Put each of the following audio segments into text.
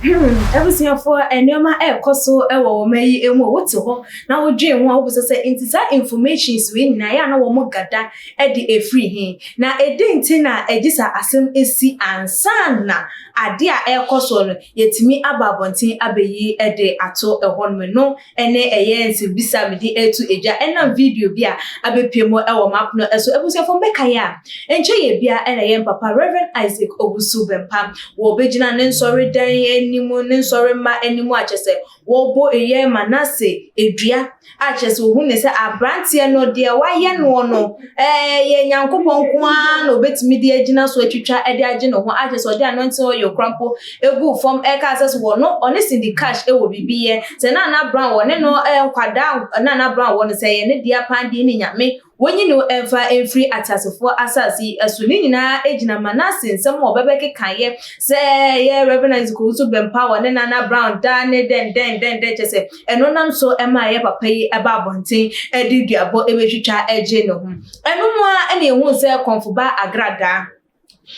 Abusuafoɔ, nneɛma ɛrekɔ so wɔ wɔn yi mu. Wote hɔ na wodwen ho a, wobisa sɛ nti saa informations wei nyinaa yɛ a na wɔn gada de efiri he na edi nti na agye sa asɛm esi ansa na ade a ɛrekɔ so no yɛtumi aba abɔnten abɛyi de ato ɛhɔnom no. Ɛne ɛyɛ nsɛmbisa mede etu edwa ɛnam video bi a abɛpie mu ɛwɔ map no ɛso. Abusuafoɔ, mbɛka yɛ a nkyɛn yɛ bia ɛna yɛn papa Reverend Isaac Owusu Bɛmpa wɔbɛgyina ne nsɔredan anim, ne nsɔre mma anim, a kyerɛ sɛ wɔrebɔ ɛyɛ Manase edua, a kyerɛ sɛ ohun ne sɛ aberanteɛ no deɛ wayɛ noɔ no yɛ Nyankopɔn nko ara na obetumi de agyina so atwitwa ɛde agye ne ho, a kyerɛ sɛ ɔde anointing oil kora mpo egu fam ɛka sɛ so wɔno ɔne Cindy Cash ɛwɔ biribi yɛ sɛ Nana Brown wɔne no nkwadaa Nana Brown wɔ no sɛ ɛyɛ ne deɛ pan deɛ ne Nyame wɔnyi no mfa mfiri ateasefoɔ asase yi so. Ne nyinaa gyina Manase nsɛm a ɔbɛbɛkekaeɛ sɛ yɛ Reverend Isaac Owusu Bɛmpa wɔ ne Nana Brown daa ne dɛn dɛn dɛn dɛn, kyɛ sɛ ɛno nam so ma yɛ papa yi ɛba abɔnten ɛde duabɔ ɛbɛtwitwa ɛgye ne ho. Ɛno mu a ɛna ehu sɛ Kɔnfoba Agradaa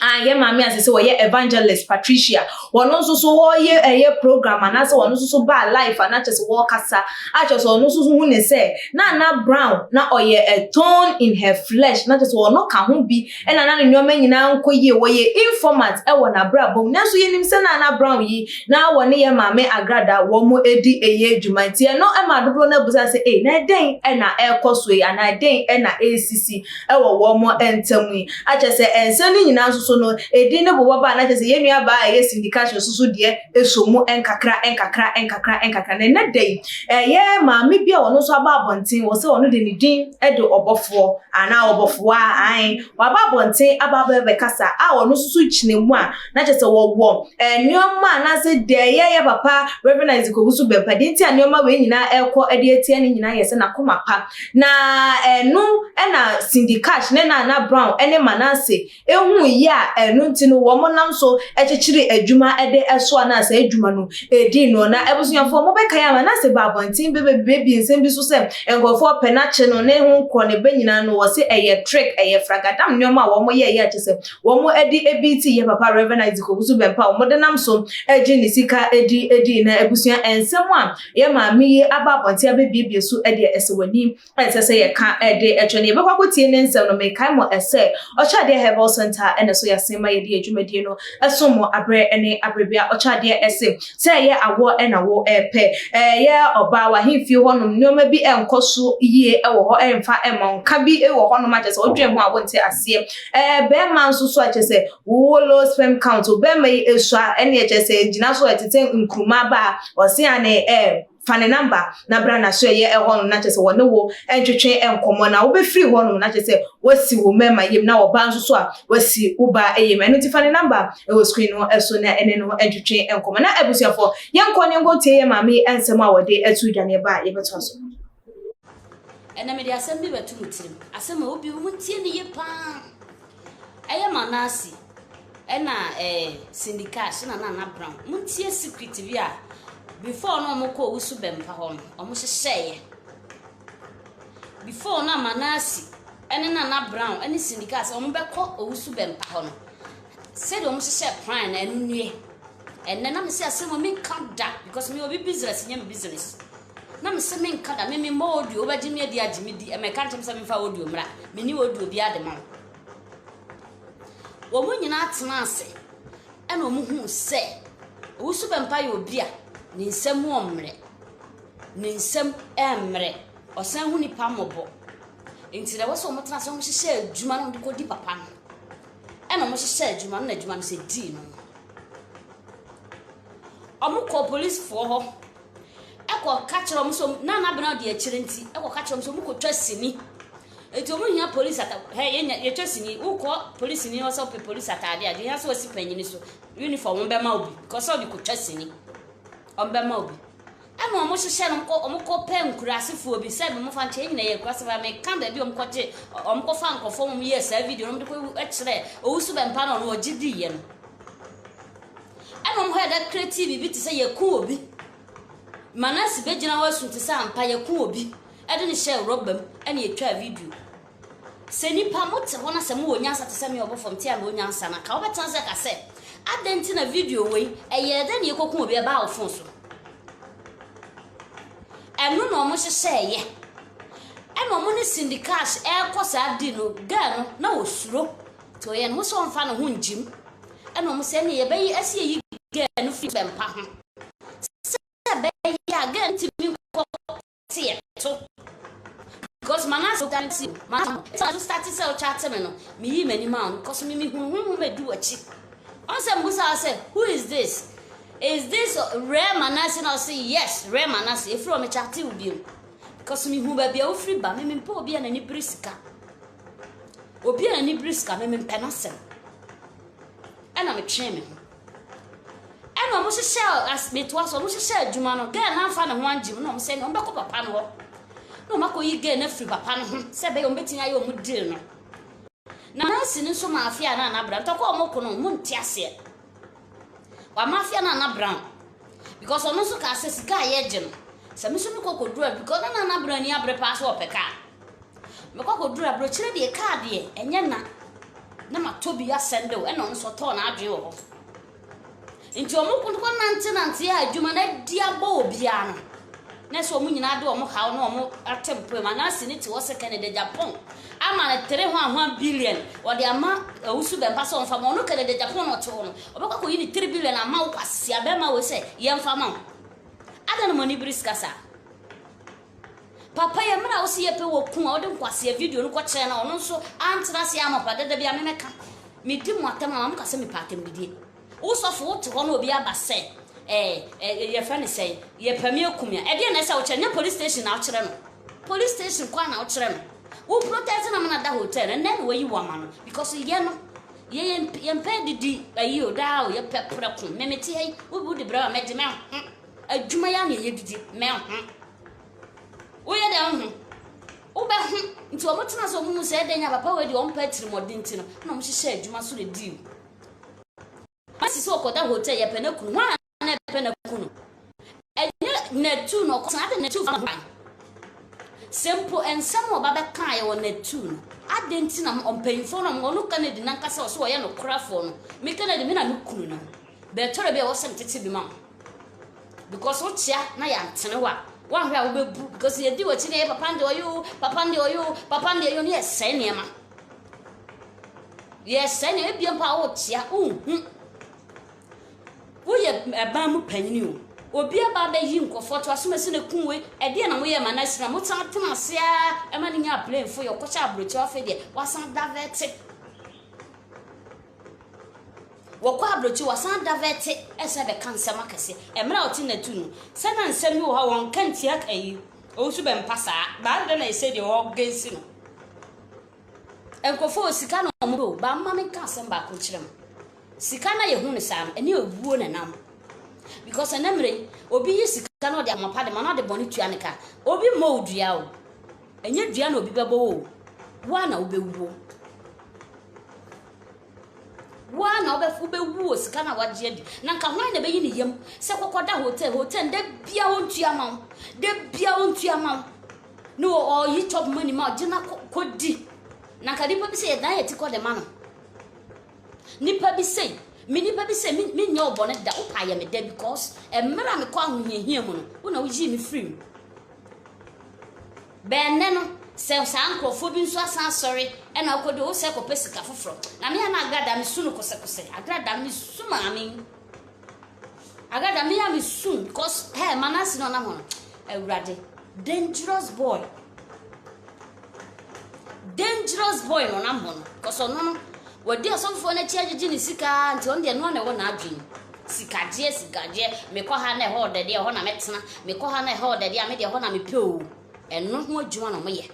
a yɛ maame ase sɛ wɔyɛ Evangelist Patricia, wɔn nso so wɔyɛ ɛyɛ program anaasɛ wɔn nso so baa live anakyɛ sɛ wɔrekasa, akyɛ sɛ ɔno nso so hu ne sɛ Nana Brown na ɔyɛ a thorn in her flesh, na kyɛ sɛ ɔno ka ho bi ɛna na ne nneɛma nyinaa nkɔ yie, wɔyɛ informant ɛwɔ n'abrabɔ mu. Nanso yɛnim sɛ Nana Brown yi na wɔne yɛ maame Agrada wɔn mo edi ɛyɛ adwuma, nti ɛno ɛma dodoɔ no abusa sɛ ee, na ɛdɛn ɛna ɛrekɔ so yi anaa ɛdɛn ɛna ɛresisi ɛwɔ wɔn mo ntam yi? Akyɛ sɛ nsɛm no nyinaa nso so no edi ne bobɔ ba na kyɛ sɛ yɛn nua baa a ɛyɛ Cindy Cash nso so deɛ eso mu nkakra nkakra nkakra nkakra. Na ɛnɛ da yi ɛyɛ maame bi a ɔno nso aba abɔnten wɔ sɛ ɔno de ne din de ɔbɔfoɔ anaa ɔbɔfoɔ a ae waba abɔnten aba abɛbɛkasa, a ɔno nso so kyerɛ mu a na kyerɛ sɛ wɔwɔ nneɛma anaasɛ deɛ ɛyɛ yɛ papa Reverend Isaac Owusu Bɛmpa deɛ nti a nneɛma wei nyinaa ɛrekɔ de atia ne nyinaa yɛ sɛ n'akoma pa na ɛno ɛna Cindy Cash ne Nana Brown ɛne Manase ehu yi a ɛno nti no wɔn nam so ɛkyekyere adwuma ɛde ɛso anaasɛ adwuma no edi no. Na abusuafoɔ, mo bɛka yɛ ama Manase ba abɔnten bebebebi nsɛm bi so sɛ nkurɔfoɔ pɛ n'akyi no ne ho nkɔ ne bɛ nyinaa no, wɔsi ɛyɛ trick, ɛyɛ fragadam nneɛma a wɔn yɛ yɛ akyɛ sɛ wɔn ɛde ebi ti yɛ papa Reverend Isaac Owusu Bɛmpa a wɔn de nam so ɛgye ne sika edi edi. Na abusua, nsɛm a yɛ maame yi aba abɔnten abɛbiebie so ɛdeɛ ɛsɛ w'anim ɛsɛ sɛ yɛka ɛde ɛtwa ne yɛbɛkɔ akɔtie ne nsɛm no. Mekae mo ɛsɛ Ɔkyɛadeɛ Herbal Center ɛna so yɛasen ma yɛde adwumadie no ɛso mo aberɛ ne aberɛ bia. Ɔkyɛadeɛ ɛse sɛ ɛyɛ awoɔ ɛna wo ɛpɛ, ɛyɛ ɔbaa wahemfie hɔnom nneɛma bi ɛnkɔ so yie ɛwɔ hɔ, ɛmfa ɛma nka bi ɛwɔ hɔnom akyɛ sɛ wodwen ho a wonte aseɛ, bɛrima nso so akyɛ sɛ wowɔ low sperm count, bɛrima yi esua ɛne ɛkyɛ sɛ gyina so ɛtete nkuruma ba a ɔse ane fa ne number na bra na so ɛyɛ ɛhɔ no na kyerɛ sɛ wɔne wo ntwetwe nkɔmmɔ na wobɛfiri hɔ nom na kyerɛ sɛ wasi wo mmarima yam na ɔbaa nso so a wasi wo baa yam. Ɛno nti fa ne number ɛwɔ screen no ɛso na ɛne no ntwetwe nkɔmmɔ. Na abusuafoɔ, yɛnkɔ ne nkɔ tie yɛ maame nsɛm a wɔde ato dwa ne ba a yɛbɛtoa so. Ɛnna mede asɛm bi bɛto mo tirim, asɛm a obi mu ntie ne yie paa. Ɛyɛ Manase ɛna Cindy Cash na Nana Brown. Montie secret bi a before na ɔmo kɔ Owusu Bɛmpa hɔ no ɔmo hyehyɛeɛ. Before na Manase ɛne Nana Brown ɛne Cindy Cash ɔmo bɛkɔ Owusu Bɛmpa hɔ no, sɛdeɛ ɔmo hyehyɛ plan na ɛno nie. Ɛnɛ na mesi asɛm a menka da because me obi business nyɛ me business. Na mese menka da. Me memmɔ audio, wobɛgye me adi, agye me di. Ɛmɛka nkyɛm sɛ memfa audio mmra. Menni audio bi ade ma wo. Wɔn nyinaa tena ase ɛna wɔn hu sɛ Owusu Bɛmpa yɛ obi a ne nsam ɔmmerɛ, ne nsam ɛmmerɛ, ɔsan hu nipa mmɔbɔ. Nti na ɛwɔ sɛ wɔn tena ase, wɔn hyehyɛ adwuma na wɔn de kɔdi papa no. Ɛna wɔn hyehyɛ adwuma no na adwuma no sɛ dii no, wɔn kɔ polisifoɔ hɔ ɛkɔ ka kyerɛ wɔn sɛ Nana Abena de akyire, nti ɛkɔ ka kyerɛ wɔn sɛ wɔn kɔtwa sini nti wɔn hia polisi ata hɛ. Yɛnya yɛtwa sini, wokɔ polisi ni hɔ sɛ wopɛ polisi ataade a deɛ hia sɛ wɔsi panyin so uniform, wɔn bɛma obi because sɛ ɔde kɔtwa sini wɔn bɛma obi. Ɛna wɔn hyehyɛ no kɔ, wɔn kɔ pɛ nkurasefoɔ bi sɛ mo fa nkyɛn nyina yɛ nkurasefoɔ. Meka baabi wɔn kɔgye, wɔn kɔfa nkurɔfoɔ, wɔn yɛ saa video no, wɔn de kɔ kyerɛ Owusu Bɛmpa na ɔno ɔgye di yɛ no. Ɛna wɔn hɔ yɛ dɛ create biribi te sɛ yɛku obi, Manase bɛgyina hɔ asu te sɛ ampa yɛku obi, ɛde ne hyɛ rɔba mu ɛna yɛtwa video. Sɛ nipa mote hɔ na sɛ mowɔ nyansa te sɛ me ɔbɔ fam te a mewɔ nyansa na ka wobɛtena sɛ ka sɛ Adɛn nti na video wei, ɛyɛɛ dɛn na yɛkɔku obi ɛbaa wo fon so? Ɛno na wɔn hyehyɛɛyɛ. Ɛna wɔn ne Cindy Cash ɛrekɔ saa deal no, girl no na ɔsuro. Nti ɔyɛ ne ho sɛ ɔmfa ne ho ngyim. Ɛna wɔn sɛ ɛne yɛbɛyi ɛsɛ yɛyi girl no firi bɛmpa ho. Sɛ ɛbɛyɛ a girl no ntumi nkɔ te yɛ to. Because Manase nti Manase start sɛ ɔkyate me no, meyii m'ani maa no because me mehunu honhom adi w'akyi. Ɔn sɛ mbusa wo sɛ who is this? Is this rare Manase na ɔse yes rare Manase. Efiri hɔ me kyate wo bio. Because mehu baabi a wofiri ba me mempɛ obi a n'ani bere sika. Obi a n'ani bere sika me mempɛ n'asɛm. Ɛna metwee me ho. Ɛna wɔn hyehyɛ as metoa so wɔn hyehyɛ adwuma no girl no amfa ne ho angye mu na wɔn sɛ wɔn bɛkɔ papa no hɔ na wɔn akɔyi girl no afiri papa no ho sɛ ɛbɛyɛ wɔn bɛtumi ayɛ wɔn deal no. Na nurse no nso mafia na Nana Brown ntɔkwa a wɔn ko no wɔn nte aseɛ. Wa mafia na Nana Brown because ɔno nso kaa sɛ sika a yɛgye no sɛ me nso mekɔ kɔduru a because na Nana Brown ani abere paa sɛ ɔpɛ kaa. Mekɔ kɔduru aburokyerɛ deɛ kaa deɛ ɛnyɛ na na matɔ bi asɛnde o ɛna ɔno nso ɔtɔɔ n'adwene wɔ hɔ. Nti wɔn kɔ nantenante a adwuma no adi abɔ obiara no, na ɛsɛ wɔn nyinaa de wɔn haw ne wɔn atempem anaasɛ ne te hɔ sɛ Kennedy Agyapong ama no tere ho ahoa billion wɔde ama Owusu Bɛmpa sɛ ɔmfa ma ɔno Kennedy Agyapong na ɔte hɔ no ɔbɛkɔ akɔyi ne 3 billion ama wo kwasia bɛrima wei sɛ yɛmfa ma wo. Adɛn na mo ani bere sika saa? Papa yi mmerɛ a wose yɛpɛ wɔ ku a wode nkwasea video no kɔkyerɛ no a ɔno nso antena ase ammɔ pa dada bi a memɛka medi mo atɛm ama moka sɛ mepɛ atɛmdidie. Wo sɔfo wote hɔ na obi aba sɛ eh, eh, yɛfrɛ no sɛn yɛpɛ me aku me a ɛdeɛn na ɛsɛ wokyerɛ nyɛ police station na wokyerɛ no police station kwan na wokyerɛ no wo protect na mana da hotel no ɛnɛ na wayi wo ama no because yɛ no yɛ yɛmpɛ didi ayi o daa o yɛpɛ prɛko memete ha yi wode brɛ ma mɛgye mɛho adwuma yɛ na yɛdidi mɛho Woyɛ dɛn ho? Wobɛho. Nti wɔn tena sɛ wɔn hu sɛ ɛdɛn a papa wei deɛ wɔn pɛ atirimɔden nti no na wɔn hyehyɛ adwuma so na diiw. Asi sɛ ɔkɔda hotel yɛpɛ no akunu. Hwan na ɛpɛ no akunu? Ɛnyɛ natu na ɔkɔtena ade natu fa ho ban. Sɛ mpo nsɛm a ɔba bɛkaeɛ wɔ natu no, adɛn nti na mpanyinfoɔ no ɔno Kennedy nankasa ɔsɛ ɔyɛ nokorafoɔ no, me Kennedy me na me kunu no. Bɛtɔrɔ bi a ɛwɔ sɛ metete bi ma wo. Because wo kyea na yɛantene wo a, woanhwɛ a wobɛbu because yɛdi w'akyi na yɛ papa ndeɛ ɔyɛ o, papa ndeɛ ɔyɛ o, papa ndeɛ ɔyɛ o ne yɛsɛe nneɛma. Yɛsɛe nneɛma ebia mpo a wokyea wonhu. Woyɛ ɛban mu panyini o. Obi aba abɛyi nkurɔfoɔ to asom asi na kun wei ɛdeɛ na moyɛ ma no asira mosan tena ase ara ɛma no nya plane fo yɛ ɔkɔhyɛ aburokyire afei deɛ wasan davɛte. Wɔkɔ abrokyi wɔsan davɛte ɛsɛ bɛka nsɛm akɛse. Ɛmmerɛ a ɔte natu no sɛ na nsɛm bi wɔ hɔ a wɔnka ntia ayi owusu bɛmpa saa baa dɛn na ɛsɛ deɛ ɔgensi no. Nkurɔfoɔ wɔ sika na wɔn pɛ o baa mma menka asɛm baako nkyerɛ mo. Sika na yɛhu no saa no ɛne owuo na ɛnam. Because ɛnɛ mmerɛ yi obi yi sika na ɔde amapa de ma na ɔde bɔne tua ne ka. Obi mmɔ wo dua o. Ɛnyɛ dua na obi bɛbɔ wo o. Wo ara na wobɛwuo. Wo ara na wobɛwu wɔ sika no a wagye adi. Na nka hwan na ɛbɛyi ne yam sɛ kɔkɔda hotel, hotel da bia ɔntua ma wo, da bia ɔntua ma wo. Ne ɔyi chop money ma ɔgye na kɔdi. Na nka nipa bi sɛ yɛdan yɛ ti kɔ de ma no. Nipa bi sɛ, me nipa bi sɛ menyɛ wo bɔne da, wopa yɛ me da because mmerɛ a mekɔ ahohiahia mu no, wo na woyii me firi mu. Bɛɛ nnɛ no, sɛ saa nkorɔfoɔ bi nso asan asɔre ɛna wokɔdi wo sɛ kɔpɛ sika foforɔ. Na me a na agrada me su no kosɛkosɛ. Agrada me su maame yi. Agrada me a me su because hey Manase no ɔnam hɔ no. Awurade, dangerous boy. Dangerous boy na ɔnam hɔ no. Because ɔno no, wadi asɔfofoɔ no akyi agyegye ne sika nti ɔno deɛ ɛno na ɛwɔ n'adwene. Sikagyeɛ, sikagyeɛ, mekɔ ha na ɛhɔ ɔdɛdeɛ, ɛhɔ na mɛtena, mekɔ ha na ɛhɔ ɔdɛdeɛ a, me deɛ ɛhɔ na mepɛ o. Ɛno ho adwuma na wɔyɛ.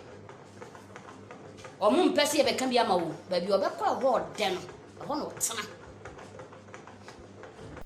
Wɔn mpɛ sɛ yɛbɛka bi ama wo. Baabi ɔbɛkɔ ɛhɔ ɔdɛ no, ɛhɔ na ɔtena.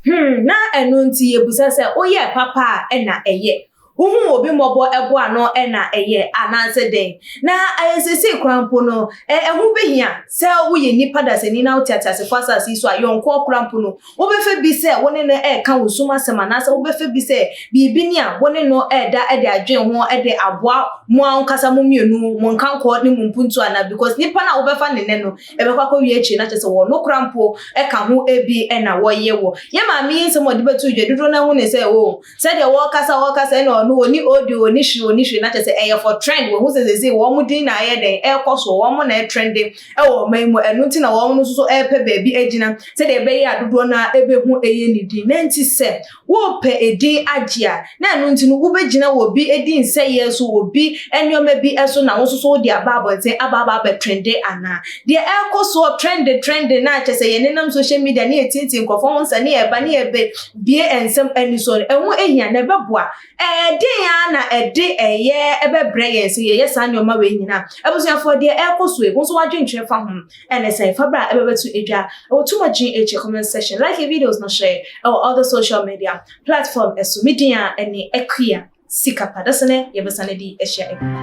Hmm, na ɛno nti yɛbusa sɛ woyɛɛ papa a ɛna ɛyɛ. Wohu obi mmɔbɔ boa no na ɛyɛ anaasɛ dɛn? Na seesei koraa mpo no, ɛho behia sɛ woyɛ nnipa dasani na wote ateasefo asase yi so a, yɔnkoɔ koraa mpo no, wobɛfa bi sɛ wo ne no reka wo sum asɛm anaasɛ wobɛfa bi sɛ biribi ni a wo ne no reda de adwen ho de aboa mo ankasa mo mmienu, mo nkankɔ ne mo mpuntuo anaa? Because nipa no a wobɛfa ne nnɛ no, ɛbɛkɔ akɔwie akyire na kyerɛ sɛ wɔn koraa mpo ka ho bi na wɔyɛ wɔ. Yɛn maame yi nsɛm a ɔde bɛtoo dwa, dodoɔ no ara hu ne sɛ, oh, Sɛdeɛ wɔkasa wɔkasa ɛna ɔno ɔni audio ɔni hwee ɔni hwee na kyerɛ sɛ ɛyɛ for trend wɔhu sɛ seesei wɔn din na ayɛ dɛn ɛrekɔ soɔ wɔn na ɛtrende ɛwɔ ɔman yi mu ɛno nti na wɔn nso so ɛrepɛ baabi agyina sɛdeɛ ɛbɛyɛ a dodoɔ no ara ɛbɛhu ɛyɛ ne din na nti sɛ worepɛ edin agye a na ɛno nti no wobɛgyina wɔ bi edin nsɛeɛ so wɔ bi nneɛma bi so na wo nso so wode aba abɔnten aba aba abɛtrende anaa deɛ ɛrekɔ soɔ trende trende na kyerɛ sɛ yɛnenam social media ne yɛtiatia nkurɔfoɔ ho nsa ne yɛba ne yɛbɛ Bue nsɛm ani so no, ɛho hia na ɛbɛboa. Ɛdeɛn ara na ɛde ɛyɛ ɛbɛbrɛ yɛn sɛ yɛyɛ saa nneɛma wei nyinaa? Abusuafoɔ, deɛ ɛrekɔ so yi, wo nso w'adwentwerɛ fa ho ɛne sɛn? Fa bra ɛbɛbɛto dwa ɛwɔ Too Much GH comment section. Like yɛ videos no, share ɛwɔ other social media platform ɛso. Me din a ɛne Akua Sikapa. Dasene yɛbɛsane de ahyia bio.